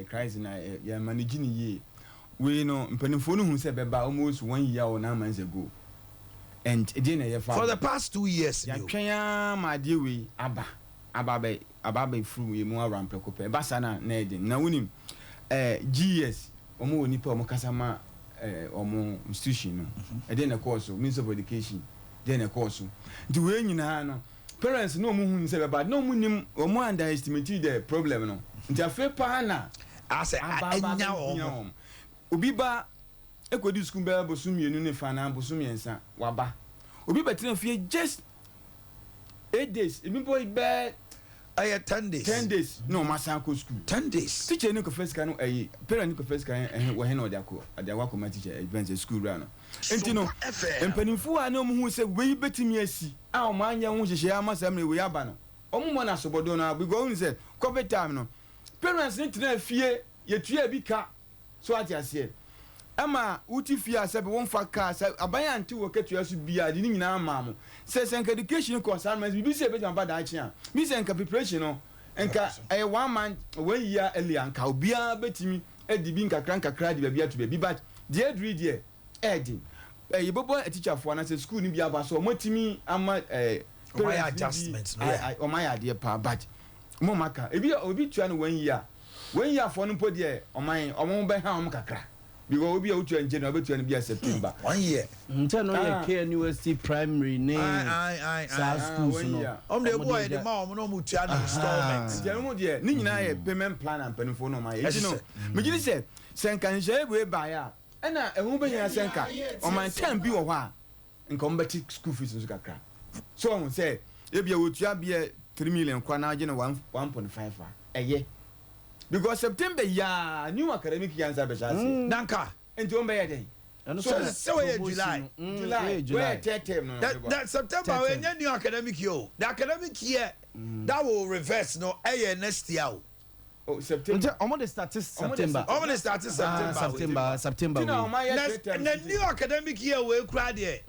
Crisis na yɛ manage ne yie. Wei no, mpanimfoɔ no hu sɛ bɛba almost one year or 9 months ago, and ɛdeɛ na ɛyɛ fa For the past 2 years ni o. Yɛatwɛn ara ma adeɛ wei aba abɛ furu yɛ mu awura mprɛko pɛ. Ɛba saa na ɛden na wonim GES, wɔn wɔ nipa a wɔn kasa ma wɔn institution no. Ɛdeɛ na ɛkɔɔ so, Minister of Education deɛ na ɛkɔɔ so. Nti wei nyinaa no, parents na wɔn hu sɛ bɛba na wɔn nim wɔn underestimate the problem no. Nti afei paa na asɛ aba aba ɛnya abɛhia wɔn. Wɔn obi ba ekodi sukuu bɛyɛ bosom 2 ne fa na bosom 3 waba, obi bɛtena fie just 8 days, ebi mpo bɛɛ Ɛyɛ 10 days. 10 days na wɔn asan kɔ sukuu. 10 days. Teacher ni kɔfɛ sika no, ɛyi, parent ni kɔfɛ sika no, ɛhɛn wɔhɛn na ɔde akɔ akɔma teacher ɛfɛn sɛ sukuu wura no. Nti no, mpanimfoɔ a na wɔn hu sɛ wei bɛtumi asi a wɔn anyɛ ho hyehyɛ ama saa mmerɛ wei aba no, wɔn mɔ na asobɔdɔ no, because wɔn sɛ COVID time no, parents ne tena fie, yɛtua bi ka so, ate aseɛ, ɛma wote fie a sɛbi wɔmfa kaa sɛ aban ante wɔ ketewa so bia de ne nyinaa maa mo sɛ nka education kɔ saa no, biribi sɛ ebɛtumi aba daakye a bi sɛ nka preparation no nka ɛyɛ one month, one year earlier, nka obiara bɛtumi adi bi nkakra nkakra de baabi ato baabi. But deɛ aduru yi deɛ, ɛɛden ɛyɛ bɛbɔ atikyafoɔ anaasɛ school no bi aba so ɔmo atumi ama Ɔmo ayɛ parents no bi adjustment no, yeah. Ɔmo ayɛ adeɛ paa, but mo ma ka ebi obi tua no one year, one year foɔ no mpo deɛ, ɔman ɔmo bɛha ɔmo kakra because obi a wotua nkyɛn na ɔbɛtua no bi a September. One year. Nkyɛn no yɛ Ah. KNUST primary ne Aye, aye, aye, saa aye. schools One no. year. Ɔmo de ebu Ɔmo a yɛde ma ɔmo na ɔmo tua no installment. Nti ɛno mu deɛ, ne nyinaa yɛ payment plan a mpanimfoɔ no ɔmo ayɛ. Nti no, Ɛhyehyɛ. megye di sɛ nka nhyehyɛeɛ wei baeɛ a, ɛna ɛho bɛhia sɛ nka ɔman time bi wɔ hɔ a nka ɔmo bɛte school fees nso kakra so, ɔho sɛ ebia wotua bia 3 million kora na agye no 1.5 a ɛyɛ, because September yaa new academic year nsa bɛhyɛ aseɛ. Nanka nti wɔn bɛyɛ dɛn? Ɛno So, sɛ wɔyɛ promotion July. no. July. Wɔyɛ July. Wɔyɛ third term no. That September Third wey term. nye new academic year o. The academic year that will reverse no, ɛyɛ next year o. Oh, September. Nti ɔmo de start Ɔmo de September. Ɔmo de start Ah, September. September Ti na wei. ɔmo ayɛ Na third term. na new academic year wey kura deɛ,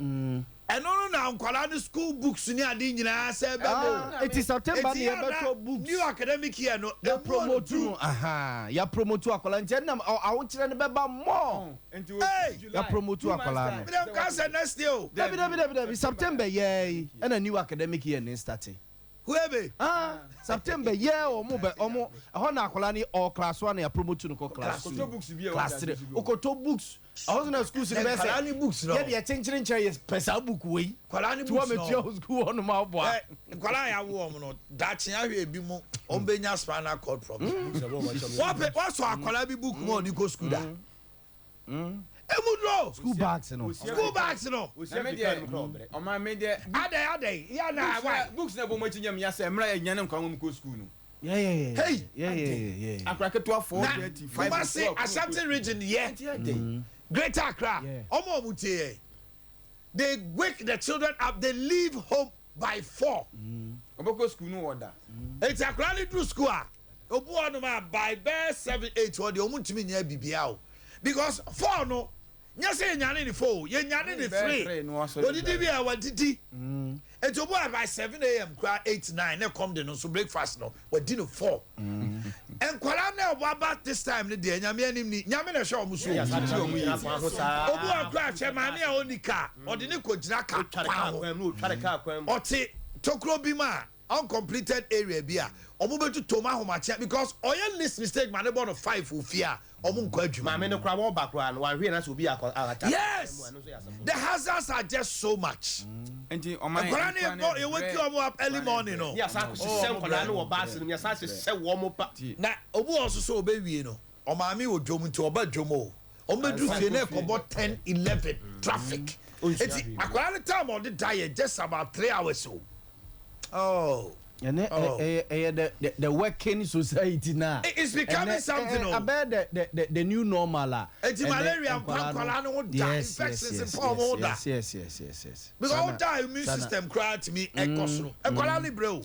ɛno no na nkwadaa no school books ni ade nyinaa sɛ bɛ mo. Ah, eti September Eti ni yɛ yɛbɛtɔ na books. New academic year no Yɛ emu promote ɔdu. no, aha, yɛ promote akwadaa, nti ɛnam ahokyerɛ no bɛba more. Nti o Hey! July, Yɛ promote 2 months akwadaa time. no. Mi dem ka sɛ next year o. Dabi, dabi, dabi, dabi, September yɛ yi ɛna new academic year ne start. Webe. Ah, September yɛ, ɔmo bɛ ɔmo ɛhɔ na akwadaa ni ɔ class one, yɛ promote no kɔ class Okoto two, books bi a class wɔde three. ase bi wɔ. Okoto books ɛhɔ so na schools ni bɛ Nkwadaa sɛ ni books no. yɛ deɛ kyenkyen kyerɛ yɛ pɛ saa book wei. Nkwadaa ni Tí wọ́n books mɛ no. tua wɔ school hɔ nom aboa. Ɛ nkwadaa yà wọ ɔmo no, daakye ahwɛ ebi mu ɔmo bɛ nya spinal cord problem. Wɔpɛ wɔsɔ akwadaa bi book mu a ɔde kɔ school da. Emu duro. School bags no. School bags no. Na me deɛ, ɔman mi deɛ, Adai adai yà na wa. Books na bɔ mo akyi nyam ya sɛ mmerɛ yɛ nyane nkwa wɔn kɔ school no. Hey! Akora ketewa four Na thirty five. Kumasi, Ashanti Region yɛ. Nti yɛ dɛ. Greater Accra. Ɔmo a ɔmo tie yɛ. They wake the children up, they leave home by 4. Ɔbɛkɔ school no wɔ da. Eti akwadaa ni duru school a, obu hɔnom a by bɛɛ 7, 8 hɔ deɛ, ɔmo ntumi nyɛ biribiara o, because 4 no, nyɛ sɛ yɛnyane ne 4 o, yɛnyane ne Bɛɛ 3. 3 no wasɔre. Odidi bi a wadidi, eti obu a by 7 a.m. kura, 8, 9 ne kɔm de no nso, breakfast no wadi no 4. Nkwadaa na ɛwɔ aba this time ne deɛ, Nyame anim ni, Nyame na ɛhwɛ ɔmo so o. Obu a kura ahwɛ maame a ɔni kaa, ɔde ne kɔ gyina kaa kwan ho, ɔte tokuro bi mu a uncompleted area bi a ɔmo bɛ tutu ɔmo ahomakyɛ, because ɔyɛ least mistake ma ne bɔ no 5 ofie a, ɔmo nkɔ adwuma. Maame no kora wɔba kora no, wanhwee na sɛ obi akɔ ata. Yes, the hazards are just so much. Nti ɔman Nkwadaa ne yɛ bɔ yɛ wake ɔmo up early morning no. Ne yasa hyehyɛ nkwadaa no wɔ baase no mu, yasa hyehyɛ wɔn mo pa. Na obi wɔ nso so ɔbɛwie no, ɔmaame wɔ dwom nti ɔba dwom o, ɔmo bɛduru fie na ɛkɔbɔ 10, 11, traffic. Eti akwadaa no time a ɔde da yɛ just about 3 hours o. Oh. Ɛnɛ Oh. ɛyɛ the working society na. It's becoming something o. Abɛɛ the new normal a. Eti ɛnɛ malaria mpa nkwadaa nkwadaa no ho da, infections mpa ɔmo ho da. Yes. Because Sana- ɔda immune sana. system koraa tumi ɛkɔ soro, nkwadaa ne brɛ o.